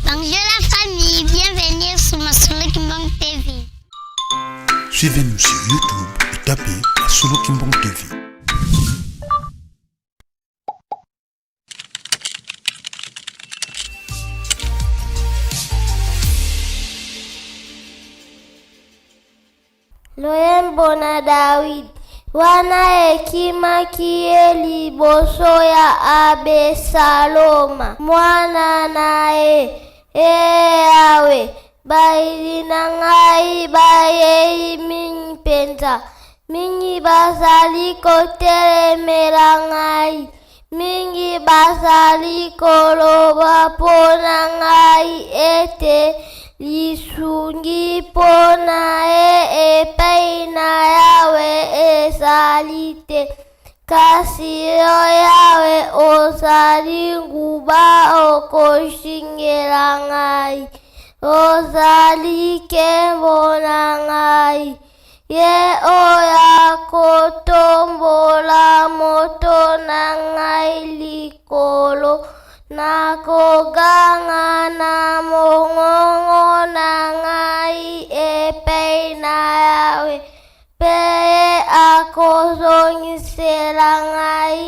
Bonjour la famille, bienvenue sur Masolo Kimbang TV. Suivez-nous sur YouTube et tapez Masolo Kimbang TV. Loyembo na Dawidi, wana ekimaki ye liboso ya Abesaloma, mwana na ye. Ee Yawe, bayini na ngai bayei mingi mpenza, mingi bazali kotelemela ngai, mingi bazali koloba mpo na ngai ete, Lisungi mpo na ye epai na Yawe ezali te. Kasi yo Yawe ozali nguba okozingela ngai, ozali nkembo na ngai. Ye oyo akotombola moto na ngai likolo, nakoganga na mongongo na ngai epai na Yawe, mpe ye akozongisela ngai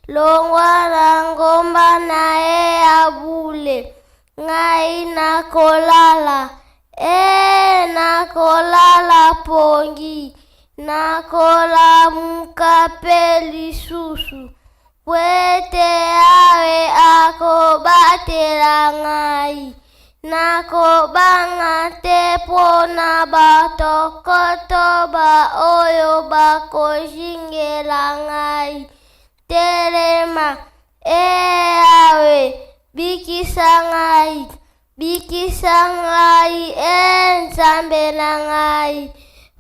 longwa na ngomba na ye ya bule. Ngai nakolala, ee nakolala pongi, nakolamuka mpe lisusu, mpo ete Yawe akobatela ngai. Nakobanga te mpo na bato nkoto baoyo bakozingela ngai. Telema, Ee Yawe, bikisa ngai, bikisa ngai, Ee Nzambe na ngai,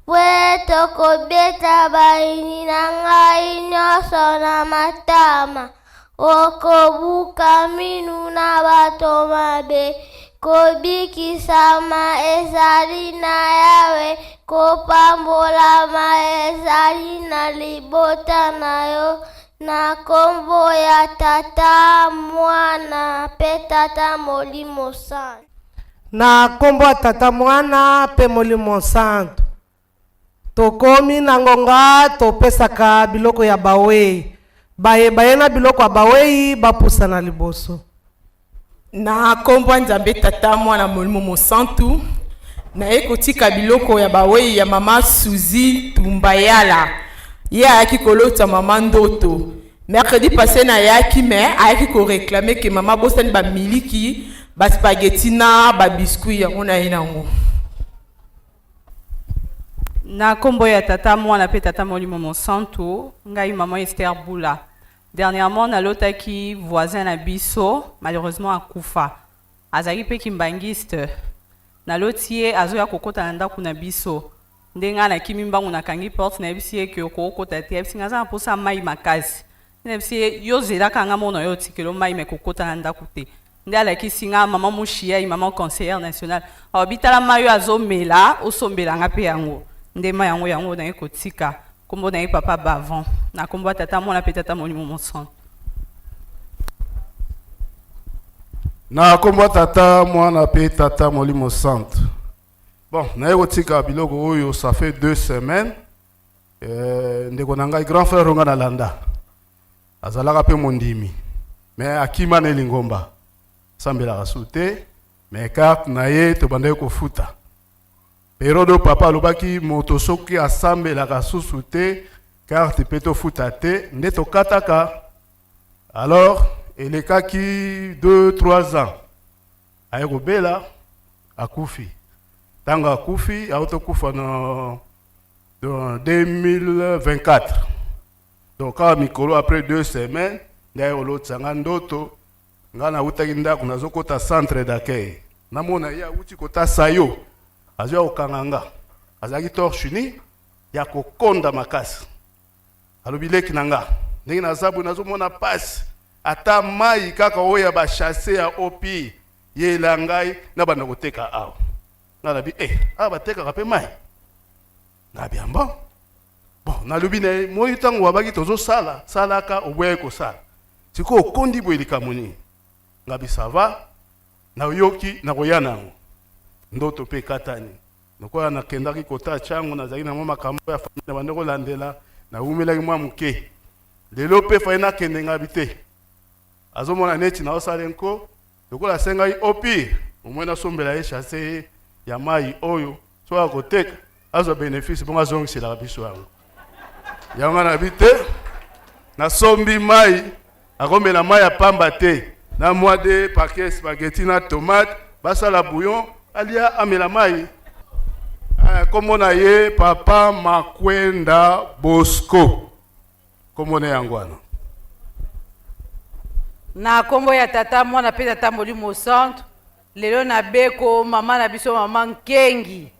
mpo ete okobeta bayini na ngai nyonso na matama, okobuka minu na bato mabe. Kobikisama ezali na Yawe, kopambolama ezali na libota na yo, na nkombo ya Tata, Mwana mpe Tata Molimo Santu. Na nkombo ya Tata, Mwana mpe Molimo Santu. Tokomi na ngonga topesaka biloko ya bawei. Baye baye na biloko ya bawei bapusana liboso. Na kombo ya Nzambe Tata, Mwana, Molimo Mosantu, naye kotika biloko ya bawei ya mama Suzy Tumbayala. Ye ayaki kolota mama ndoto. Mercredi passe nayaki mais ayaki ko reclamer que mama abosani ba miliki, ba spaghetti na ba biscuits yango naye nango. Na kombo ya Tata, Mwana pe Tata Molimo Mosantu, ngai maman Esther Bula. Dernièrement nalotaki voisin na biso, malheureusement akufa. Azalaki pe kimbanguiste. Naloti ye azoya kokota na ndaku na biso. Nde ngai nakimi mbangu nakangi porte nayebisi ye que okokota te. Ayebisi ngai aza na posa ya mayi makasi. Nayebisi ye yo zela kaka ngai moko nayo otikelo mayi mais kokota na ndaku te. Nde alakisi nga maman Mushiyayi, maman conseillère nationale. Alobi tala mayi oyo azomela, osombela nga pe yango. Nde mayi yango yango naye kotika. Kombo na ye papa Bavon. Na kombo ya Tata, Mwana pe Tata Molimo Mosantu. Na kombo ya Tata, Mwana pe Tata Molimo Santu. Bon, naye kotika biloko oyo ça fait deux semaines. Euh, ndeko na ngai grand frère nga nalanda azalaka pe mondimi mais akima na lingomba sambelaka su te mais carte na ye tobandaki kofuta periode oyo papa alobaki moto soki asambelaka susu te carte mpe tofuta te nde tokataka alors elekaki 2 3 ans aye kobela akufi ntango akufi autokufa na 2024 Donc kaka mikolo après deux semaines nde aye kolotisa nga ndoto nga nawutaki ndako nazokota centre d'accueil namona ye awuti kota sayo azwi ya kokanga nga azalaki torche nu ya kokonda makasi alobi leki na nga ndenge naza boye nazomona pasi ata mai kaka oyo ya bachasse ya opi yela ngai nabanda koteka awa nga nabi eh awa batekaka mpe mai nga biamba Bon, nalobi na ye, moi ntango wabaki tozosala, salaka, oboyaki kosala. Sikoyo okondi boye likambo nini? Ngabi ça va. Nayoki nakoya na yango. Ndoto mpe ekatani. Lokola nakendaki kota Tshangu, nazalaki na mwa makambo ya famille na bande kolandela, nawumelaki mwa moke. Lelo mpe fai nakende ngabi te. Azomona neti naosala nko, lokola asengaki au pire, au moins nasombela ye chasse ya mai oyo soki akoteka azwa bénéfice bongo azongiselaka biso yango. Yango nabi te, nasombi mai, akomela mai ya pamba te, na mwa de paquet spaghetti na tomate, basala bouillon, alia amela mai. Kombo na ye papa Makwenda Bosco, kombo na yango wana. Na kombo ya tata mwana mpe tata molimo santu, lelo na beko mama na biso mama Nkengi,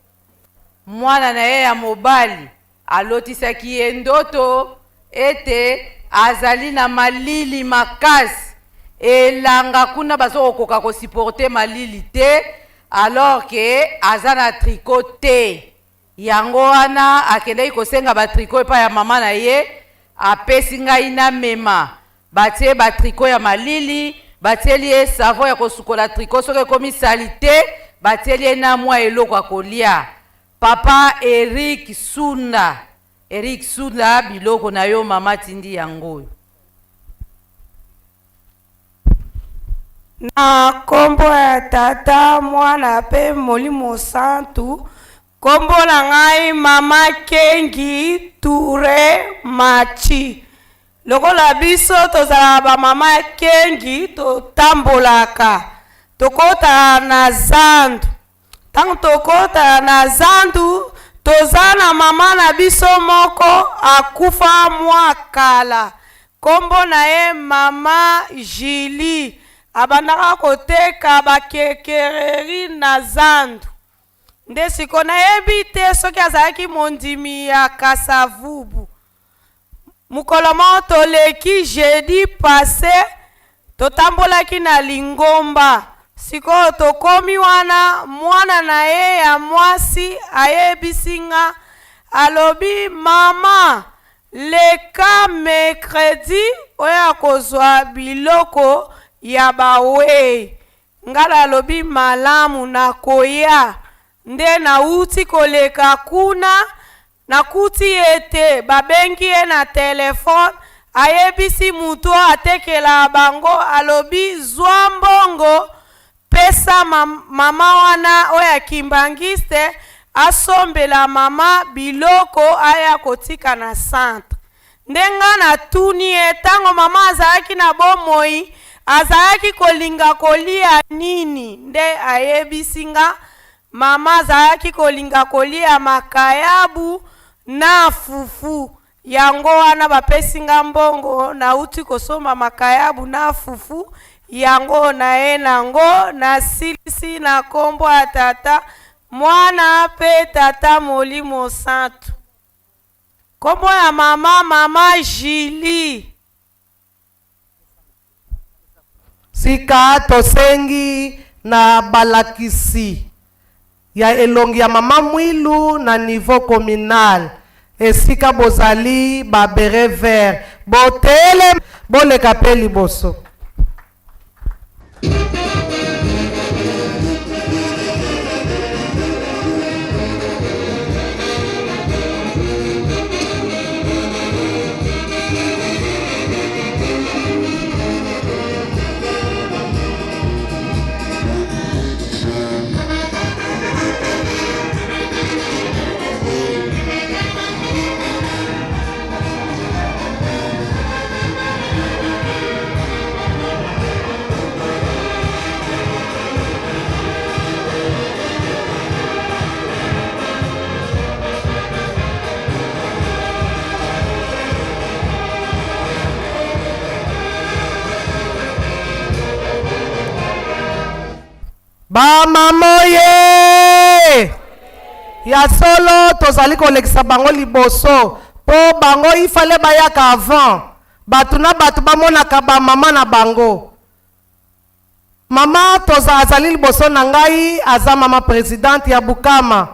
mwana na ye ya mobali alotisaki ye ndoto ete azali na malili makasi, elanga kuna bazokokoka kosupporte malili te, alors ke aza na tricot te. Yango wana akendaki kosenga ba tricot epai ya mama na ye, apesi ngai namema. Batie ba tricot ya malili, batieli ye savon ya kosukola tricot soki ekomi salite, batieli ye na mwa eloko ya kolia. Papa Eric Sunda, Eric Sunda, biloko na yo mama atindi yango oyo. Na nkombo ya Tata, Mwana mpe Molimo Santu, nkombo na ngai Mama Kengi Toure Machi. Lokola biso tozalaka ba mama Kengi, totambolaka, tokotaka na zandu. Ntango tokotaka na zandu, toza na mama na biso moko akufa mwa kala, nkombo na ye mama Julie, abandaka koteka bakekereri na zandu. Nde siko nayebi te soki azalaki mondimi ya Kasavubu. Mokolo moko toleki jeudi passe, totambolaki na lingomba. Sikoyo tokomi wana, mwana na ye ya mwasi ayebisi nga, alobi mama leka mercredi oya kozwa biloko ya bawei. Nga nalobi malamu nakoya. Nde nauti koleka kuna, nakuti ye te, babengi ye na telefone, ayebisi mutu oyo atekelaka bango, alobi zwa mbongo pesa mama wana oyo ya kimbangiste asombela mama biloko aya kotika na centre. Nde nga natuni ye tango mama azalaki na bomoi azalaki kolinga kolia nini, nde ayebisi nga mama azalaki kolinga kolia makayabu na fufu. Yango wana bapesi nga mbongo, nauti kosomba makayabu na fufu, yango naye nango nasilisi na kombo ya Tata, Mwana pe Tata Molimo Santu. Kombo ya mama, mama Julie. Sika tosengi na balakisi ya elongi ya mama Mwilu na niveau communal esika bozali ba beret vert botele boleka pe liboso. Bamama oye! Ya solo tozali kolekisa bango liboso po bango ifale bayaka avant bato na bato bamonaka ba mama na bango. Mama toza azali liboso na ngai aza mama presidente ya Bukama.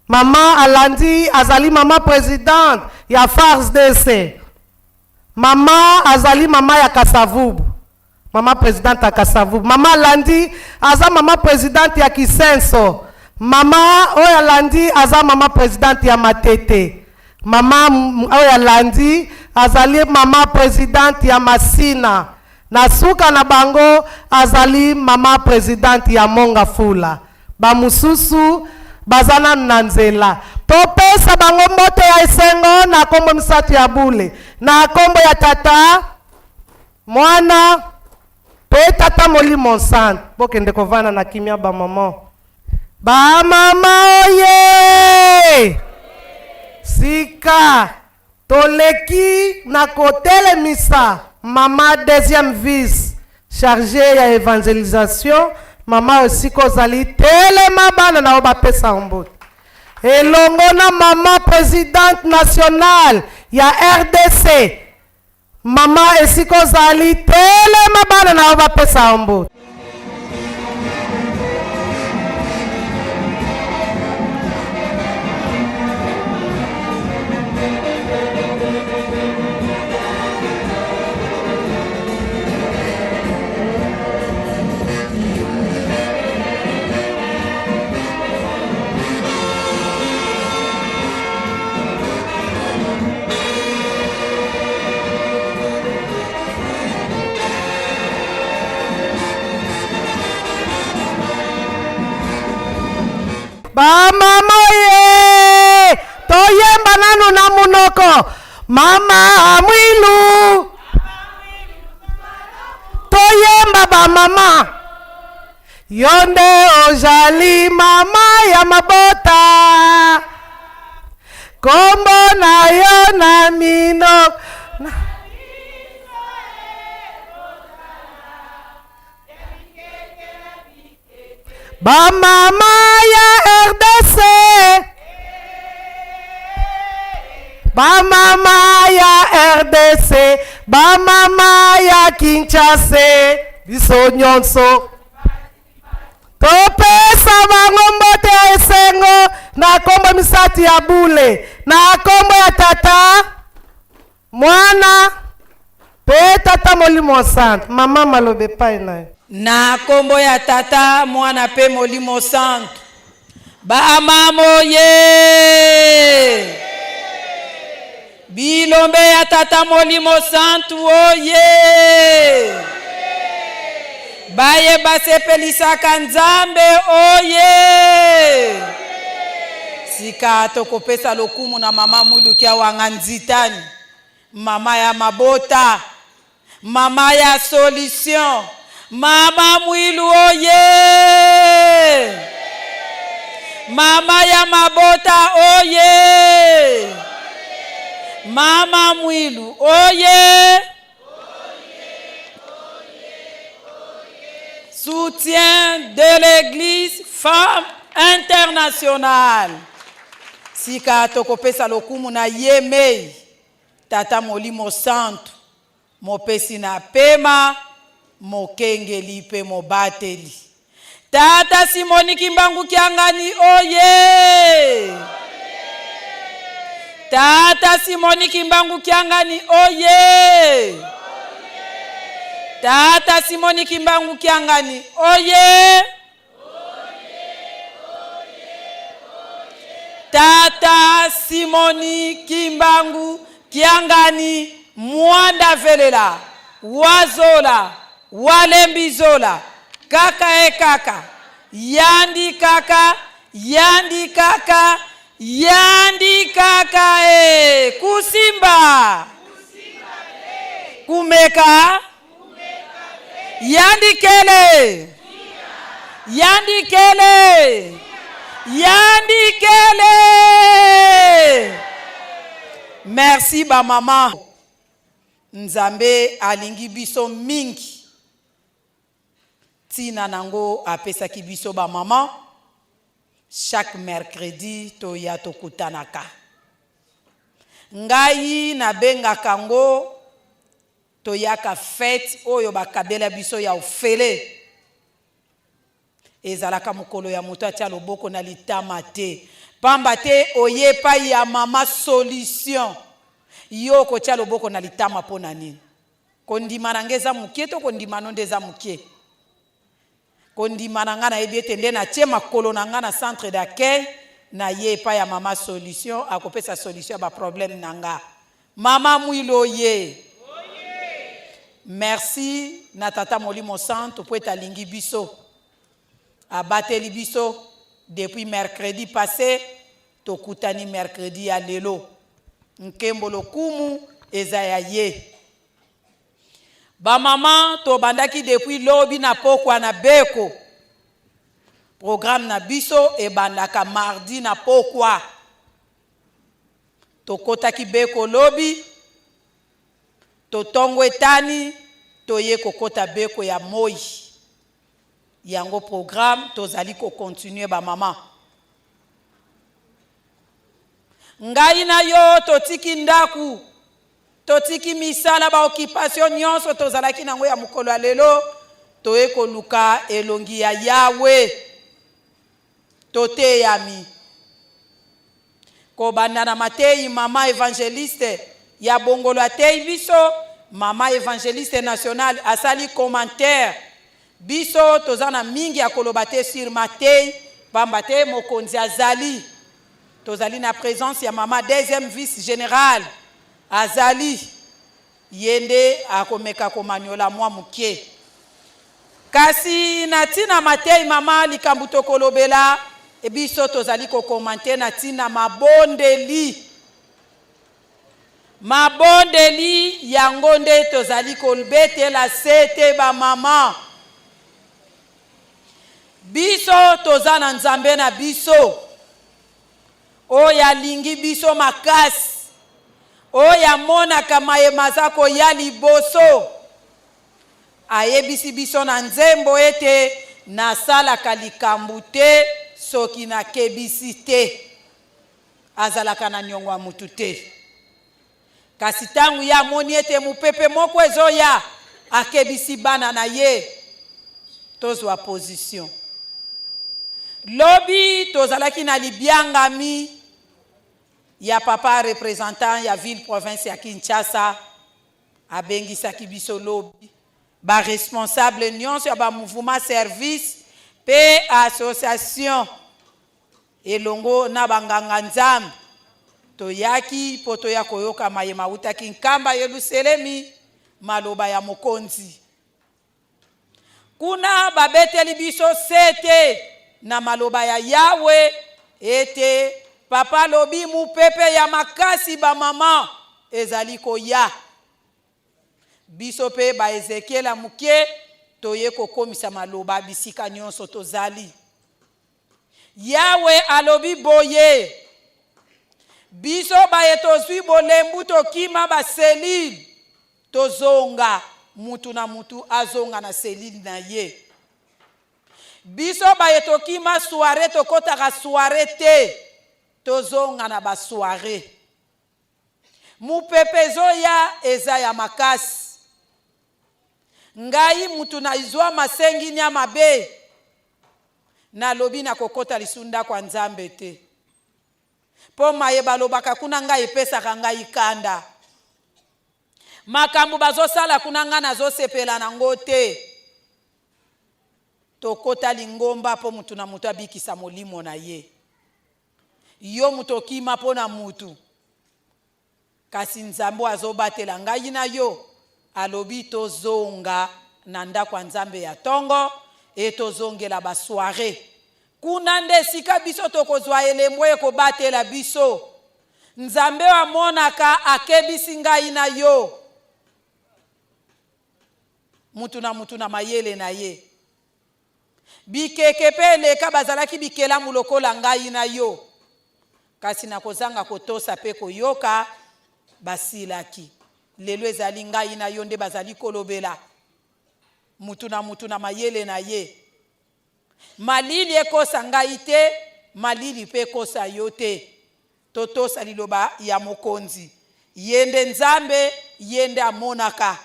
Mama alandi azali mama presidente ya FARDC. Mama azali mama ya Kasavubu. Mama presidente ya Kasavubu. Mama alandi aza mama presidente ya Kisenso. Mama oyo alandi aza mama presidente ya Matete. Mama oyo alandi azali mama presidente ya Masina. Na suka na bango azali mama presidente ya Monga Fula. Ba mususu baza nanu na nzela. Topesa bango mbote ya esengo na kombo misatu ya bule. Na kombo ya Tata, Mwana, pe Tata Molimo Santu. Bokende kovanda na kimia ba maman. Ba mama oye! Sika toleki na kotelemisa mama deuxième vice charge ya evangelisation. Mama esika ozali, telema, bana na yo bapesa yo mbote elongo na mama presidente nationale ya RDC. Mama esika ozali, telema, bana na yo bapesa yo mbote. Bamama ye, toyemba nanu na munoko mama Mwilu, toyemba bamama. Yo nde ozali mama ya mabota, kombo na yo na mino bamama ya RDC, bamama ya RDC, bamama ya Kinshasa, biso nyonso topesa bango mbote ya esengo na kombo misatu ya bule, na kombo ya Tata, Mwana pe Tata Molimo Santu. Mama, maloba epai na yo. Na kombo ya Tata, Mwana pe Molimo Santu. Bamama oye! Bilombe ya Tata Molimo Santu oye! Baye basepelisaka Nzambe oye! Sika tokopesa lokumu na mama Mwiluki Awanga Nzitani, mama ya mabota, mama ya solution, mama Mwilu oye! Mama ya mabota oye! Mama Mwilu oye! Soutien de l'Église Femme Internationale. Sika tokopesa lokumu na ye mei Tata Molimo Santu, mopesi na pema, mokengeli pe mobateli. Tata Simoni Kimbangu Kiangani oye! Tata Simoni Kimbangu Kiangani oye! Tata Simoni Kimbangu Kiangani oye! Tata Simoni Kimbangu Kiangani Mwanda Velela Wazola Walembizola kaka e kaka yandi kaka yandi kaka yandi kaka e kusimba kumeka yandi kele yandi kele yandi kele. Merci ba mama. Nzambe alingi biso mingi, tina nango apesaki biso ba maman chaque mercredi toya tokutanaka. Ngai nabengaka ngo toyaka fete oyo bakabela biso ya ofele. Ezalaka mokolo ya moto atia loboko na litama te, pamba te oye epai ya mama solution. Yo okotia loboko na litama mpo na nini? Kondima na ngai eza moke to kondima no nde eza moke? Kondima na ngai, nayebi ete nde natie makolo na ngai na centre d'accueil, naye epai ya mama solution, akopesa solution ya baproblème na nga. Mama Mwilo ye, merci na Tata Molimo Santu po ete alingi biso, abateli biso depuis mercredi passé, tokutani mercredi ya lelo. Nkembo lokumu eza ya ye. Bamama, tobandaki depuis lobi na pokwa na Beko. Programme na biso ebandaka mardi na pokwa. Tokotaki Beko lobi, totongo etani, toye kokota Beko ya moi. Yango programme tozali kokontinue bamama. Ngai na yo totiki ndaku, totiki misala, baoccupation nyonso tozalaki nango ya mokolo ya lelo, toye koluka elongi ya Yawe. Toteyami kobanda na mateyi mama evangeliste ya Bongolo ateyi biso, mama evangeliste national asali commentaire. Biso toza na mingi ya koloba te sur mateyi, pamba te mokonzi azali. Tozali na présence ya mama deuxième vice général, azali ye nde akomeka komaniola mwa moke. Kasi na ntina mateyi mama, likambo tokolobela biso tozali kokomante na ntina mabondeli. Mabondeli yango nde tozali kobetela sete bamama. Biso toza na Nzambe na biso oyo alingi biso makasi, oyo amonaka maye maza koya liboso. Ayebisi biso na nzembo ete nasalaka likambo te soki nakebisi te. Azalaka na niongo ya mutu te. Kasi ntango ye amoni ete mopepe moko ezoya, akebisi bana na ye tozwa position. Lobi tozalaki na libiangami ya papa représentant ya ville province ya Kinshasa, abengisaki biso lobi ba responsable nyonso ya ba mouvement service pe association elongo na banganga Nzambe. Toyaki mpo toya koyoka maye mawutaki nkamba Yelusalemi, maloba ya mokonzi. Kuna babeteli biso sete na maloba ya Yawe ete papa alobi mopepe ya makasi bamama ezali koya. Biso mpe ba Ezekiel ya moke toye kokomisa maloba bisika nyonso tozali. Yawe alobi boye, biso baye tozwi bolembu tokima ba selile, tozonga, mutu na mutu azonga na selile na ye. Biso baye tokima soiree tokotaka soiree te, tozonga na ba soiree. Mupepe ezoya eza ya makasi. Ngai mutu nazwa masenginya mabe, nalobi nakokota lisu ndako ya Nzambe te, mpo maye balobaka kuna ngai epesaka ngai kanda. Makambo bazosala kuna ngai nazosepela nango te. Tokota lingomba mpo mutu na mutu abikisa molimo na ye. Yo moto okima mpo na mutu, kasi Nzambe oyo azobatela ngai na yo alobi tozonga na ndako ya Nzambe ya tongo e tozongela ba soiree. Kuna nde esika biso tokozwa elembo ekobatela biso. Nzambe oyo amonaka akebisi ngai na yo, mutu na mutu na mayele na ye. Bikeke mpe eleka bazalaki bikelamu lokola ngai na yo, kasi na kozanga kotosa mpe koyoka, basilaki. Lelo ezali ngai na yo nde bazali kolobela, mutu na mutu na mayele na ye. Malili ekosa ngai te, malili mpe ekosa yo te. Totosa liloba ya Mokonzi. Ye nde Nzambe, ye nde amonaka.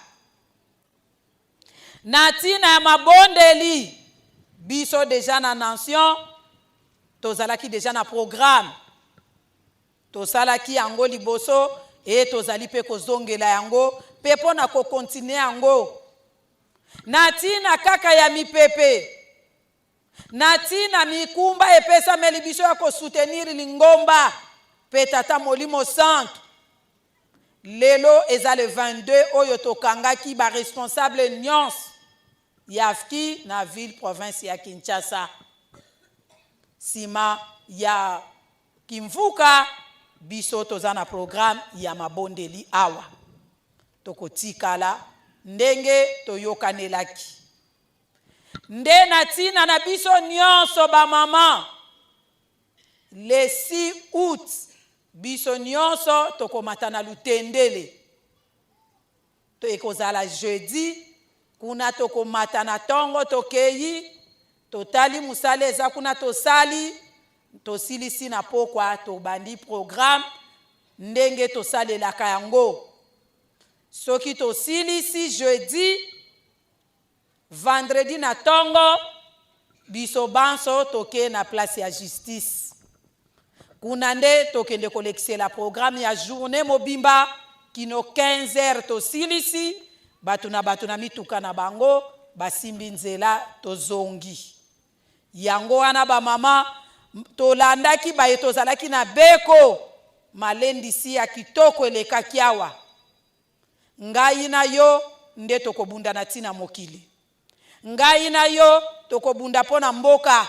Na ntina ya mabondeli, biso deja na nation tozalaki deja na programme, tosalaki yango liboso e tozali mpe kozongela yango. mpe mpo na kokontinue yango na ntina kaka ya mipepe, na ntina mikumba epesameli biso ya kosoutenir lingomba mpe Tata Molimo Santu. Lelo eza le 22 oyo tokangaki ba responsable nyonso ya AFKI na ville province ya Kinshasa. Sima ya Kimvuka, biso toza na programme ya mabondeli awa. Tokotikala ndenge toyokanelaki. Nde na tina na biso nionso ba maman, le 6 aout biso nionso tokomata na Lutendele. To ekozala jeudi, kuna tokomata na tongo tokeyi, totali mosala eza kuna tosali, tosilisi na pokwa tobandi programme ndenge tosalelaka yango. Soki tosilisi jeudi, Vendredi na tongo, biso banso toke na place ya justice. Kuna nde tokende kolekisela programme ya journee mobimba kino 15 heures tosilisi, bato na bato na mituka na bango basimbi nzela tozongi. Yango wana ba mama tolandaki baye tozalaki na beko, malendisi ya kitoko elekaki awa. Ngai na yo nde tokobunda na ntina mokili. Ngai na yo tokobunda mpo na mboka.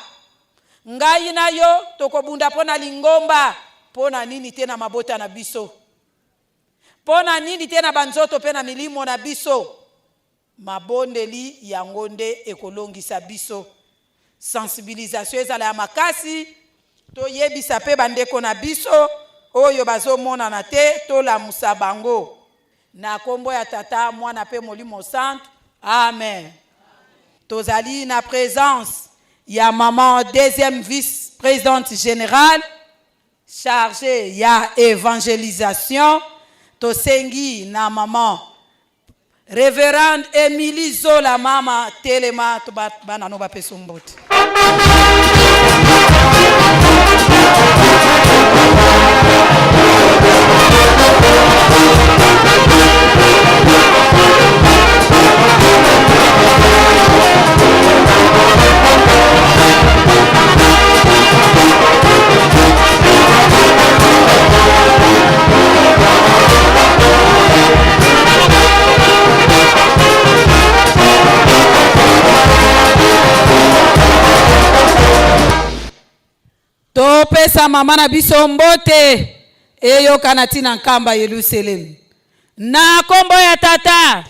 Ngai na yo tokobunda mpo na lingomba. Mpo na nini te na mabota na biso? Mpo na nini te na banzoto mpe na milimo na biso? Mabondeli yango nde ekolongisa biso. Sensibilisation ezala ya makasi, toyebisa pe ba ndeko na biso oyo bazo monana te, tolamusa bango. Na kombo ya Tata, Mwana pe Molimo Santu. Amen. Tozali na presence ya maman deuxième vice-presidente generale chargee ya evangelisation. Tosengi na maman Reverend Emilie Zola mama telema to bana no bapesa mbote. Topesa mama na biso mbote eyokana ntina Nkamba Yelusalemi na kombo ya Tata,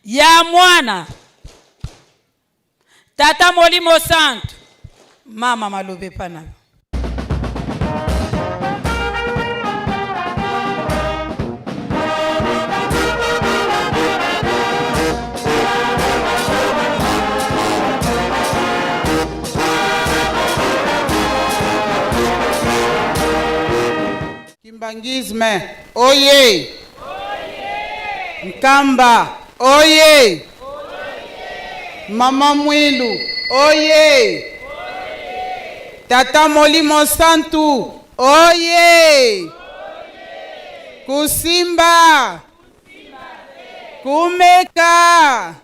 ya Mwana, Tata Molimo Santu. Mama maloba epa na yo. Kimbanguisme oye! Nkamba oye! Maman Mwilu oye! Tata Molimo Santu oye! Kusimba! Kumeka!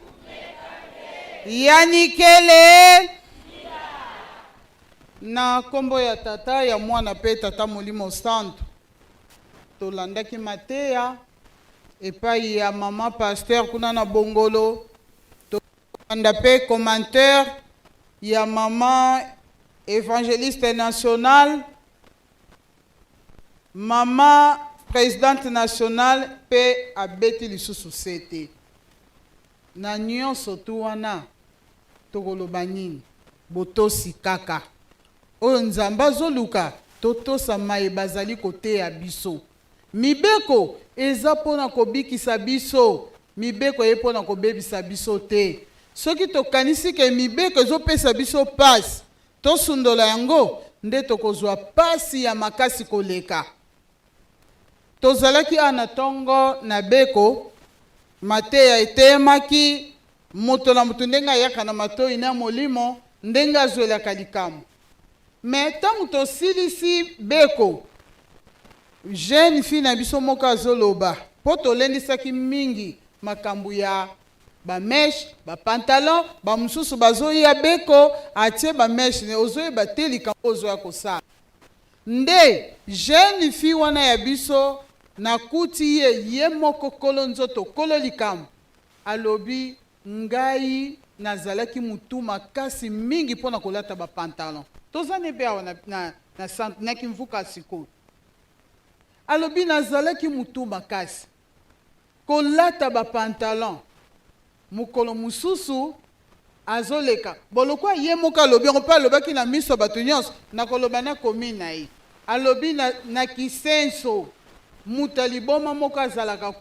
Yanikele! Na kombo ya Tata, ya Mwana pe Tata Molimo Santu. Tolandaki mateya epayi ya maman pasteur kuna na Bongolo. Tolanda pe commentaire ya maman evangeliste nationale, maman presidente nationale pe abeti lisusu sete. Na nionso tout wana tokoloba nini? Botosi kaka oyo Nzambe azoluka totosa maye bazali koteya biso. Mibeko eza pona kobikisa biso, mibeko eye pona kobebisa biso te. Soki tokanisi ke mibeko ezopesa biso pasi, tosundola yango nde tokozua pasi ya makasi koleka. Tozalaki awa na tongo na beko, mateya eteyemaki, moto na moto ndenge ayaka na matoyi na molimo, ndenge azwelaka likambo. Mais tango tosilisi beko, jeune fille na biso moko azoloba. Mpo tolendisaki mingi makambo ya bamèches, bapantalon. Bamosusu bazoya beko atie bamèches ne, ozoyeba te likambo ozoya kosala. Nde jeune fille wana ya biso, nakuti ye, ye moko kolo nzoto, kolo likambo, alobi: "Ngai nazalaki mutu makasi mingi mpo na kolata bapantalon." Toza ne mpe awa na Kimvuka. Sikoyo alobi: "Nazalaki mutu makasi kolata bapantalon." Mokolo mosusu azoleka bolokwa, ye moko alobi yango mpe alobaki na miso ya bato nyonso, nakoloba na komi na ye, alobi na Kisenso, moto ya liboma moko azalaka.